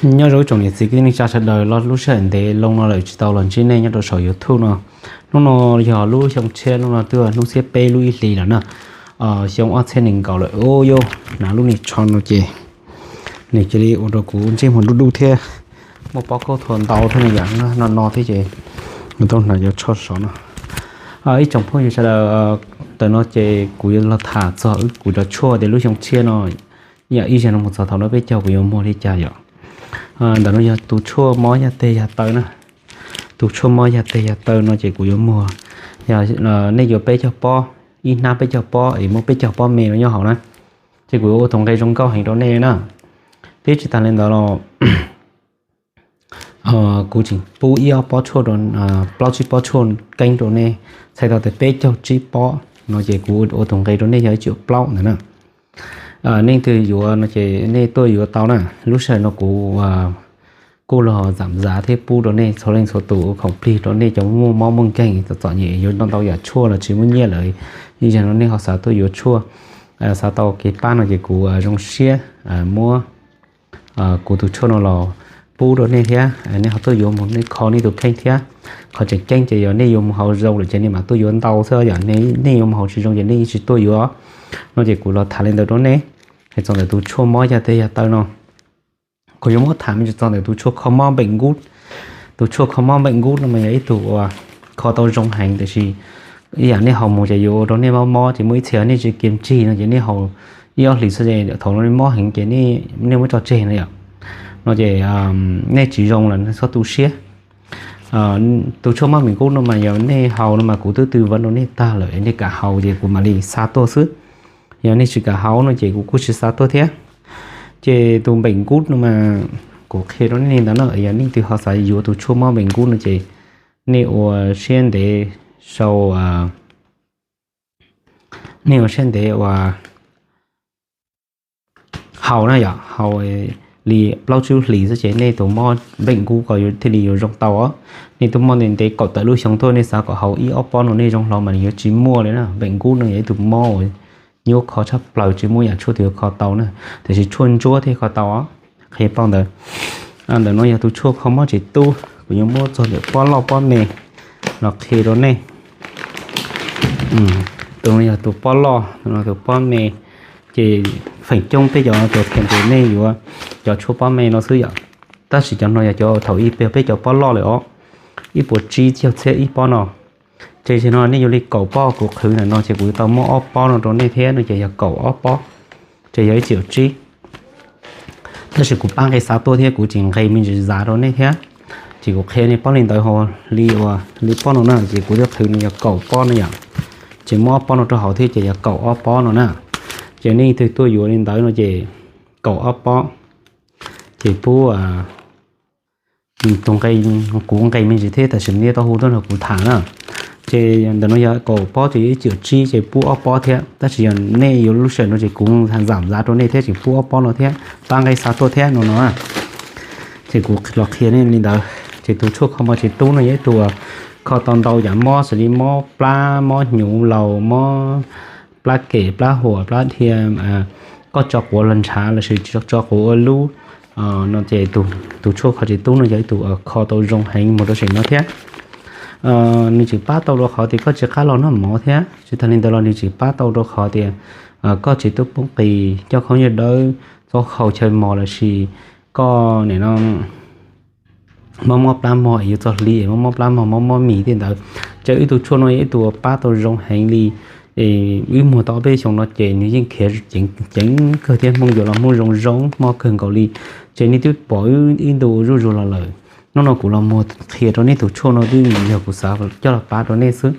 Nyob zoo ib tsoom niam txiv kwv tij neej tsa sawv daws, los lub sij hawm ntev loo no lawm tsis tau los ntsib nej nyob rau saum YouTube no. Hnub no yog lub xyoo tshiab, hnub no twb hnub xiab peb lub ib hlis lawm na, xyoo ob txhiab nees nkaum lawm. Ua yog hnav lub niag tsho no ces nws cia li ua rau kuv ntsej muag dub dub thiab, muaj pob khaub thuas ntau thiab no yom, no no thiab ces tau hnav cov tsho sov no. Ib tsoom phooj ywg sawv daws, ntawm no ces kuv yuav los tham txog wb kuv cov tshuaj tias lub xyoo tshiab no yog ib zaug no mus txog thaum no peb caug kuv yuav muag li cas yom. Ntawm no yog tus tshuaj mob yaj teg yaj taw na. Tus tshuaj mob yaj teg yaj taw no ces kuv yuav muag, yog nej yuav peb caug pob, ib hnab peb caug pob es muaj peb caug pob me no nyob hauv na, ces kuv yuav ua tus nqe zoo nkauj heev rau nej na. Thiab tsis tas li ntawd los kuv tseem pub ib ob pob tshuaj, plaub tsib pob tshuaj keeb rau nej, txhais tau tias peb caug tsib pob no ces kuv ua tus nqe rau nej yog ib tsiam plaub ntawd na. Nej twg yuav no ces nej tuaj yuav tau na. Lub sij hawm no kuv kuj los zam zav thiab pub rau nej txhua leej txhua tus ua khoom plig rau nej cov muaj mob muaj nkeeg txom txom nyem yuav ntau ntau yam tshuaj los tsis muaj nyiaj lawm. Ib zaug no nej ho xav tuaj yuav tshuaj, xav tau kev pab no ces kuv zoo siab muab kuv tus tshuaj no los pub rau nej thiab nej ho tuaj yuav mus nej kho nej tus kheej thiab. Qhov tseem ceeb ces yog nej yuav mus haus zoo lawm ces nej mam tuaj yuav ntau xwb yom, nej yuav mus haus tsis zoo ces nej yeej tsis tuaj yuav. No ces kuv los tham li ntawd rau nej. Hais txog ntawm tus tshuaj mob yaj teg yaj taw no, kuv yuav muab tham me ntsis txog ntawm tus tshuaj kho mob npeem nkub. Tus tshuaj kho mob npeem nkub no mas yog ib tug uas kho tau zoo heev tiam sis ib yam nej haus mus ces yuav ua rau nej mob mob ces muaj ib txhia nej tsis kiag ntsig no ces nej haus ib ob hlis xwb ces thaum no nej mob heev ces nej muab tso tseg no yom. No ces nej tsis zoo lawm nej txhob tu siab. Tus tshuaj mob npeem nkub no mas yog nej haus no mas kuv twb tư vấn rau nej tag lawm, nej kam haus ces kuv mam li xa tuaj xwb. Yog nej tsis kam haus no ces kuv kuj tsis xa tuaj thiab. Ces tus npeem nkub no mas kuv qhia rau nej li ntawd no, yog nej twg ho xav yuav tus tshuaj mob npeem nkub no ces nej ua siab ntev sau, nej ua siab ntev uas haus na yom, haus li plaub tsib hlis xwb ces nej tus mob npeem nkub ko thiaj li yuav zoo tau os. Nej twb mob ntev ntev kaum tawm lub xyoo tuaj nej xav kom haus ib ob pob no nej zoo hlo mas nws yuav tsis muaj li na. Npeem nkub no yog ib tug mob uas nyuaj kho tshaj plaws, tsis muaj yam tshuaj twg yuav kho tau na, tiam sis tshuaj ntsuab thiaj kho tau os. Qhia paub ntawd. Ntawm no yog tus tshuaj kho mob tsev tub, kuv yuav muab txog ntawm pob loj pob me los qhia rau nej. Tus no yog tus pob loj, tus no tus pob me. Ces feem coob peb cov tuam them ces nej yuav cov tshuaj pob me no xwb yom. Tab sis cov no yog cov thaum ub peb cov pob loj lawm os, ib puas tsib caug txhiab ib pob no. Ces zaum no nej yuav li kaum pob, kuv qhwv ntawm no ces kuv yuav tau muab ob pob no rau nej thiab no ces yog kaum ob pob, ces yog ib tsiam tsib. Tab sis kuv pab nqe xa tuaj thiab kuv tsis nqe me ntsis zav rau nej thiab, ces kuv qhia nej pob li ntawd ho li uas li pob no na ces kuv thiaj qhwv nws yog kaum pob no yom. Ces muab ob pob no rau hauv thiab ces yog kaum ob pob no na. Ces nej twg tuaj yuav li ntawd no ces kaum ob pob, ces pub tus nqe, kuv nqe me ntsis thiab tab sis nej tau hu tuaj nrog kuv tham na. Ces ntawm no yog kaum pob ces yog ib tsiam tsib ces pub ob pob thiab, tab sis yog nej yuav lub sij hawm no ces kuv zam zav rau nej thiab ces pub ob pob no thiab, pab nqe xa tuaj thiab no no. Ces kuv los qhia nej li ntawd. Ces tus tshuaj kho mob tsev tub no yog ib tug kho tau ntau yam mob xws li mob plab, mob hnyuv laus, mob plab kem, plab huam, plab dhia, koj tso quav los ntshav lossis tso quav ua lub no ces tus tshuaj kho tsev tub no yog ib tug kho tau zoo heev mus rau sem no thiab. Nws tseem pab tau rau qhov tias koj tsis qab los noj mov thiab, tsis tas li ntawd los nws tseem pab tau rau qhov tias koj tsev tub poob qis, koj khaub ncaws dawb, txhob haus chaw mos lossis koj nim no mob mob plab mog es yuav txog hli es mob mob plab mog, mob mob mis tej ntawd. Ces ib tug tshuaj no yog ib tug pab tau zoo heev li. Wb muag tau ob peb xyoos no ces nws yeej khiav ceev kawg thiab hmoo yuav los hmoo zoo zoo mob kawg nkaus li. Ces nej twb pom ib ntu zuj zus los lawm. Hnub no kuv los muag qhia rau nej tus tshuaj no twb yog kuv xav coj los pab rau nej xwb.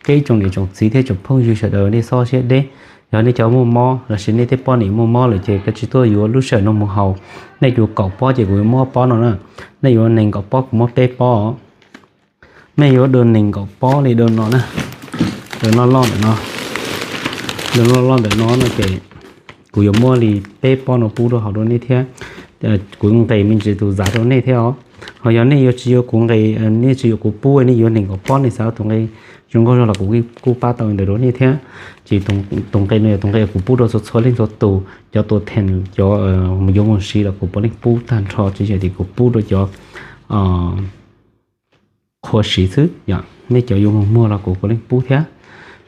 Ces ib tsoom niam tsoom txiv thiab tsoom phooj ywg sawv daws nej txhob siab deb. Yog nej cov muaj mob lossis nej tej poj niam muaj mob lawm ces koj tsis tuaj yuav lub sij hawm no mus haus. Nej yuav kaum pob ces kuv yuav muab ob pob no na. Nej yuav nees nkaum pob kuv muab peb pob. Nej yuav dua nees nkaum pob li dua no na. Dua loj loj ntawm no, dua loj loj ntawm no no ces kuv yuav muab li peb pob no pub rau hauv rau nej thiab. Kuv nqes me ntsis tus zav rau nej thiab os. Ho yog nej yuav tsis yuav kuv nqes, nej tsis yuav kuv pub, nej yuav nees nkaum pob nej xav tus nqe zoo nkauj zog los kuv kuj pab tau li ntawd rau nej thiab. Ces tus nqe no yog tus nqe kuv pub rau txhua txhua leej txhua tus, cov tua theem, cov yuav mus siv los kuv puav leej pub tag nrho, tsis yog tias kuv pub rau cov qhua siv xwb, nej cov yuav mus muag los kuv puav leej pub thiab.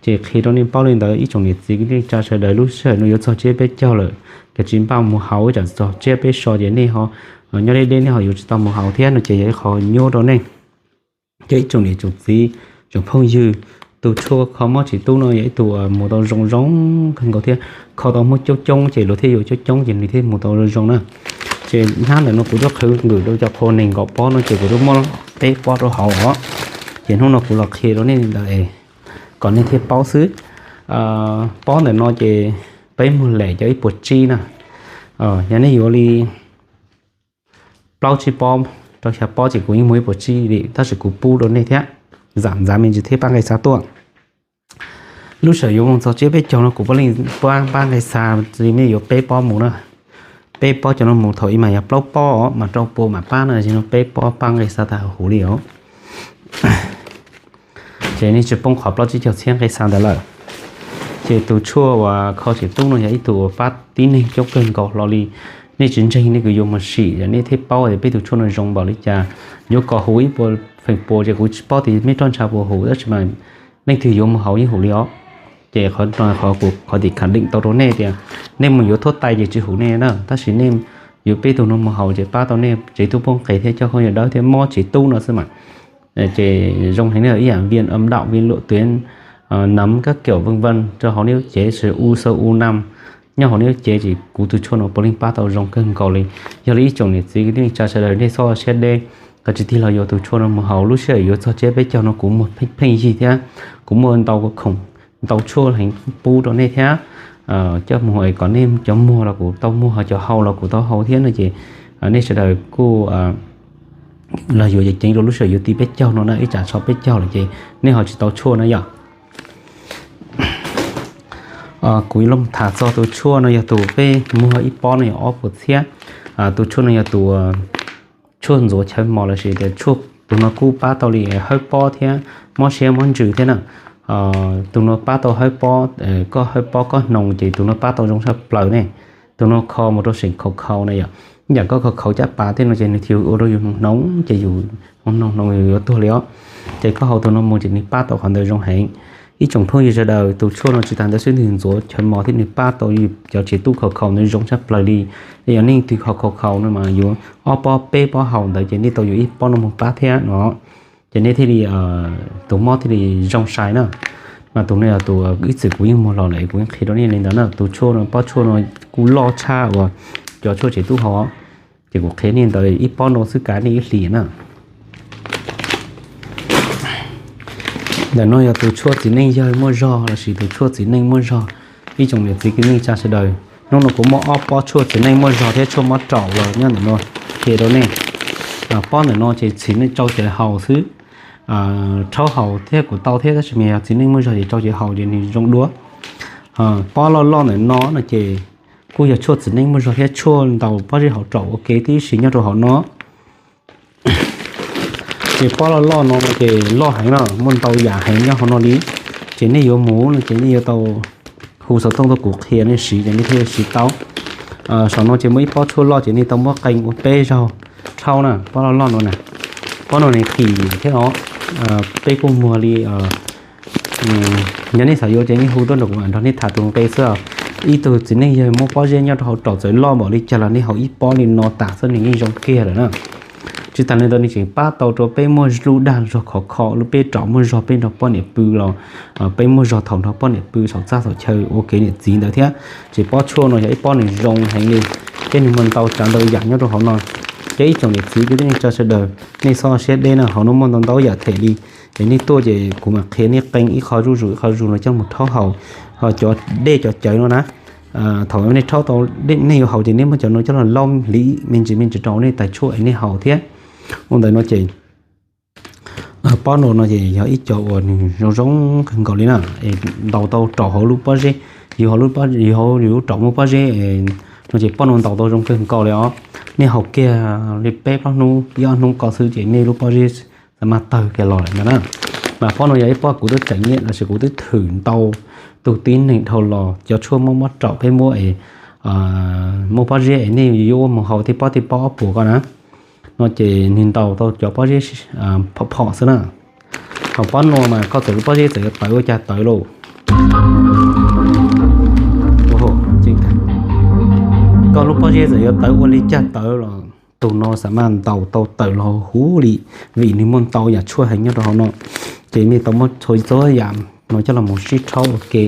Ces qhia rau nej paub li ntawd ib tsoom niam txiv kwv tij neej tsa sawv daws, lub sij hawm no yuav txog tsiab peb caug lawm, kav tsij npaj mus haus, ib tsam txog tsiab peb so ces nej ho nyob deb deb nej ho yuav tsis tau mus haus thiab no ces yog ib qho nyuaj rau nej. Ces ib tsoom niam tsoom txiv, tsoom phooj ywg, tus tshuaj kho mob tsis tub no yog ib tug mus tau zoo zoo kawg nkaus thiab kho tau muaj coob coob ces luag thiaj yuav coob coob ces nws thiaj mus tau zoo zoo na. Ces hnab ntawm no kuv twb qhwv nqwm rau cov qhua nees nkaum pob no ces kuv twb muab peb pob rau hauv os. Ces hnub no kuv los qhia rau nej ntawd kom nej thiaj paub xwb. Pob ntawm no ces peb muag lem cov ib puas tsib na. Yog nej yuav li plaub tsib pob rau xya pob ces kuv yeej muag ib puas tsib li, tab sis kuv pub rau nej thiab, zam ntxav me ntsis thiab pab nqe xa tuaj. Lub sij hawm yuav mus txog tsiab peb caug no kuv puav leej pab nqe xa li, nej yuav peb pob mus na. Peb pob cov no mus thaum ub mas yog plaub pob os, mas rau pua mam pab no, no peb pob pab nqe xa tag huv li os. Ces nej tsis poob qhov plaub tsib caug txhiab nqe xa ntawd lawm. Ces tus tshuaj uas kho tsis tub no yog ib tug uas pab tib neeg coob kawg nkaus hlo li. Nej tsis ntseeg nej kuj yuav mus sim nej thiaj paub tias peb tus tshuaj no zoo npaum li cas. Yuav kom huv ib puas feem pua ces kuv tsis paub tias mej roj ntsha puas huv, tab sis mas leej twg yuav mus haus yeej huv li os. Ces qhov no qhov kuv qhov tim khẳng định tau rau nej tias nej mus yuav thuốc tây ces tsis huv nej na, tab sis nej yuav peb tug no mus haus ces pab tau nej tsev tub poob qes thiab coj khaub ncaws dawb thiab mob tsev tub no xwb mas. Ces zoo heev li, ib yam viêm âm đạo, viêm loét tuyến, nấm các kiểu vân vân, rau hauv nej lub cev, sự u sầu u năm nyob hauv nej lub cev ces kuv tus tshuaj no puav leej pab tau zoo kawg nkaus li. Yog li ib tsoom niam txiv kwv tij neej tsa sawv daws nej txhob siab deb, kav tsij tig los yuav tus tshuaj no mus haus. Lub sij hawm yuav txog tsiab peb caug no kuv muag pheej pheej yig thiab kuv muaj ntau tshuaj heev pub rau nej thiab. Coj mus es kom nej cov muag los kuv tau muag, cov haus los kuv tau haus thiab no ces nej sawv daws kuj los yuav ceev ceev rau lub sij hawm yuav ti peb caug no na, ib tsam txog peb caug lawm ces nej ho tsis tau tshuaj na yom. Kuv yuav los tham txog tus tshuaj no yog tus peb muag ib pob no yog ob puas txhiab. Tus tshuaj no yog tus tshuaj ntxuav chaw mos lossis tias tshuaj, tus no kuj pab tau li hawb pob thiab mob siab mob ntsws thiab na. Tus no pab tau hawb pob, koj hawb pob koj hnoos ces tus no pab tau zoo tshaj plaws ne. Tus no kho mus rau seem khaus khaus na yom, yam koj khaus khaus caj pas tej no ces nws thiaj ua rau yus hnoos hnoos ces yus hnoos hnoos yus yuav tuag li os. Ces koj haus tus no mus ces nws pab tau qhov ntawd zoo heev. Ib tsoom phooj ywg sawv daws, tus tshuaj no tsis tas ntawd xwb, nws ntxuav chaw mos thiab nws pab tau yus cov tsev tub khaus khaus ntawd zoo tshaj plaws li. Yog nej twg khaus khaus khaus no mas yuav ob pob peb pob haus ntawd ces nej tau yuav ib pob no mus pab thiab no, ces nej thiaj li tus mob thiaj li zoo sai na. Mas tus no yog tus ib txwm kuv yeej muag los lawm kuv yeej qhia rau nej li ntawd na. Tus tshuaj no, pob tshuaj no kuj loj tshaj uas cov tshuaj tsev tub haus, ces kuv qhia nej ntawd ib pob no xwb kav nej ib hlis na. Ntawm no yog tus tshuaj txiv neej yawg muaj zog lossis tus tshuaj txiv neej muaj zog. Ib tsoom niam txiv kwv tij neej tsa sawv daws, hnub no kuv muaj ob pob tshuaj txiv neej muaj zog thiab tshuaj mob raum los nyob ntawm no qhia rau nej. Pob ntawm no ces txiv neej tsau cawv haus xwb, rhaub haus thiab kuv tau thiab, tab sis mas yog txiv neej muaj zog ces tsau cawv haus ces nws zoo dua. Pob loj loj ntawm no no ces kuj yog tshuaj txiv neej muaj zog thiab tshuaj ntaus pob zeb hauv raum ua ke tib si nyob rau hauv no. Ces pob loj loj no ces loj heev no, muaj ntau yam heev nyob hauv no li. Ces nej yuav mus no ces nej yuav tau hu xov tooj tuaj kuv qhia nej siv ces nej thiaj siv tau. Saum no ces muaj ib pob tshuaj loj ces nej tau muab qee ua peb zaug rhaub na, pob loj loj no na. Pob no nws kim thiab os, peb kuj muag li. Yog nej xav yuav ces nej hu tuaj nrog kuv mam nrog nej tham tus nqe xwb. Ib tug txiv neej yawg muaj pob zeb nyob rau hauv raum txawm loj npaum li cas los nej haus ib pob li no tas xwb nws yeej zoo kiag lawm na. Tsis tas li ntawd nws tseem pab tau rau peb muaj lub dag zog khov kho, lub peb raum muaj zog peb nrog poj niam pw los peb muaj zog thaum nrog poj niam pw saum txaj saum chaw ua kev niam txiv ntawd thiab. Ces pob tshuaj no yog ib pob nws zoo heev li, thiab nws muaj ntau tsav ntau yam nyob rau hauv no. Ces ib tsoom niam txiv kwv tij neej tsa sawv daws, nej txhob siab deb na, hauv no muaj ntau ntau yam them li. Es nej tuaj ces kuv mam qhia nej qee ib qho zuj zus ib qho zus no coj mus rhaub haus. Ho cov dej cov cawv no na, thaum nej rhaub tau, nej yuav haus ces nej muab cov no coj los laub hliv me ntsis me ntsis rau nej tais tshuaj es nej haus thiab. Ua ntawd no ces pob no no ces yog ib co uas nws zoo zoo kawg nkaus li na, es ntaus tau raum hauv lub pob zeb, yus hauv lub, yus hauv yus lub raum muaj pob zeb, No ces pob no ntaus tau zoo kawg nkaus li os. Nej haus kiag li peb plaub hnub ib ob hnub ko xwb ces nej lub pob zeb xav mas tawg kiag los lawm ntag na. Mas pob no yog ib pob kuv twb tseem nyiam lossis kuv twb thwm ntau tus tib neeg dhau los cov tshuaj mob mob raum peb muab es muaj pob zeb es nej yuav ua mus haus tej pob tej pob ob puas ko na. No ces nws ntaus tau cov pob zeb phom phom xwb na. Thaum pob no mas koj txawm lub pob zeb txawm yuav tawv ua cas tawv lauj. Koj lub pob zeb txawm yuav tawv ua li cas tawv los tus no xav mas ntaus tau tawm los huv li, vim nws muaj ntau yam tshuaj heev nyob rau hauv no. Ces nej tau muab txhua txhua yam no coj los mus sib rhaub ua ke,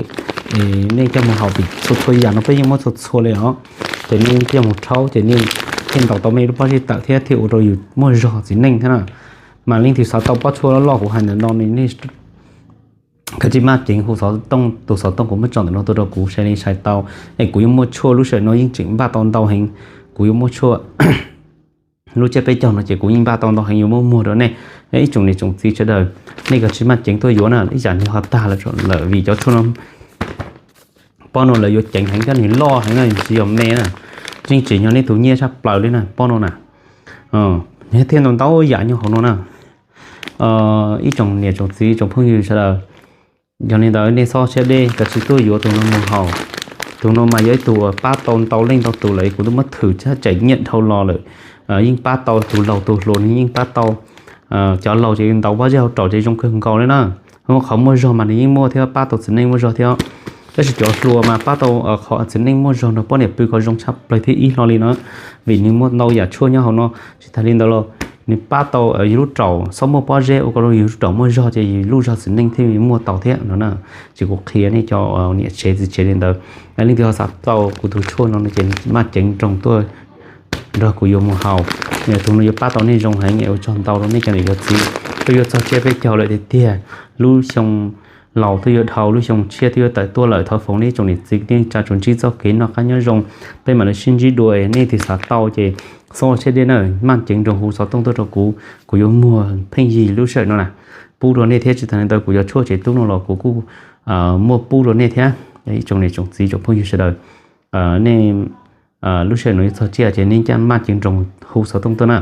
nej coj mus haus vim txhua txhua yam no peb yeej muab txhua txhua li os. Ces nej coj mus rhaub ces nej thiaj ntaus tau nej lub pob zeb tawm thiab thiaj ua rau yus muaj zog txiv neej thiab na. Mas leej twg xav tau pob tshuaj loj loj kuv hais ntawm no nej kav tsij maj ceev hu xov tooj, tus xov tooj kuv muab tso ntawm no tuaj rau kuv sai li sai tau. Es kuv yuav muaj tshuaj lub sij hawm no yeej tseem npaj tau ntau heev. Kuv yuav muaj tshuaj lub tsiab peb caug no ces kuv yeej npaj tau ntau heev yuav muab muag rau nej. Ib tsoom niam tsoom txiv sawv daws, nej kav tsij maj ceev tuaj yuav na, ib yam nws ho tag lawm vim cov tshuaj no pob no lawv yuav ceev heev thiab nws loj heev na, nws tsis yog me na. Yeej tsim nyog nej tus nyiaj tshaj plaws li na pob no na. Nws thiaj ntau ntau yam nyob hauv no na. Ib tsoom niam tsoom txiv tsoom phooj ywg sawv daws, yog li ntawd nej txhob siab deb, kav tsij tuaj yuav tus no mus haus. Tus no mas yog ib tug uas pab tau ntau leej ntau tus lawm, kuv twb muab thwm tseem nyiam dhau los lawm. Yeej pab tau tus laus tus hluas, nws yeej pab tau. Cov laus ces ntaus pob zeb hauv raum ces zoo kawg nkaus li na. Qhov muaj zog mas nws yeej muaj thiab, pab tau txiv neej muaj zog thiab. Tab sis cov hluas mas pab tau qhov txiv neej muaj zog nrog poj niam pw ko zoo tshaj plaws thiab ib hlo li no, vim nws muaj ntau yam tshuaj nyob hauv no. Tsis tas li ntawd los nws pab tau yus lub raum txhob muaj pob zeb ua rau yus lub raum muaj zog ces yus lub zog txiv neej thiaj muaj tau thiab no na. Ces kuv qhia nej cov niam tsev txiv tsev li ntawd, leej twg ho xav tau kuv tus tshuaj no ces maj ceev nroos tuaj nrog kuv yuav mus haus. Tus no yuav pab tau nej zoo heev, ua tsaug ntau rau nej cov niam cov txiv. Twb yuav txog tsiab peb caug lawm tiag tiag, lub xyoo laus twb yuav dhau, lub xyoo tshiab twb yuav tawm tuaj lawm. Thov foom nej tsoom niam txiv kwv tij neej tsa tsuas ntsib txoj kev noj qab nyob zoo, peb mam li sib ntsib dua. Nej leej twg xav tau ces txhob siab deb na, maj ceev nroos hu xov tooj tuaj rau kuv, kuv yuav muag pheej yig lub sij hawm no na, pub rau nej thiab. Tsis tas li ntawd kuv cov tshuaj tsev tub no los kuv kuj muaj pub rau nej thiab. Ib tsoom niam tsoom txiv tsoom phooj ywg sawv daws, nej lub sij hawm no yuav txog tsiab ces nej cia maj ceev nroos hu xov tooj tuaj na,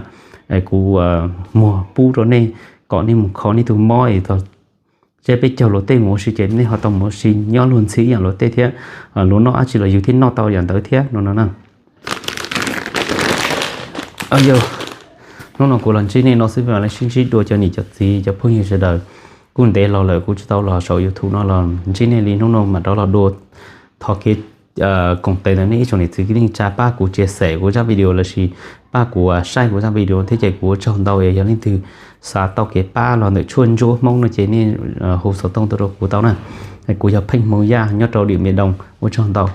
kuv muag pub rau nej kom nej mus kho nej tus mob es txog tsiab peb caug luag tej mus ua si ces nej ho tau mus ua si nyob luag ntxhi ib yam luag tej thiab. Luag noj dab tsi los yus thiaj noj tau yam ntawd thiab no no na. Yog hnub no kuv los ntsib nej no xwb, mam li sib ntsib dua cov niam cov txiv cov phooj ywg sawv daws. Kuj ntev los lawm kuv tsis tau los saum YouTube no los ntsib nej li, hnub no mam rov los dua. Thov kev koom tes ntawm nej ib tsoom niam txiv kwv tij neej tsa pab kuv share kuv zaj video lossis pab kuv saib kuv zaj video thiab ces kuv ua tsaug ntau. Yog leej twg xav tau kev pab los ntawm tshuaj ntsuab Hmoob no ces nej hu xov tooj tuaj rau kuv tau na. Kuv yog Pheej Hmoo Yaj nyob rau Điện Biên Đông, ua tsaug ntau.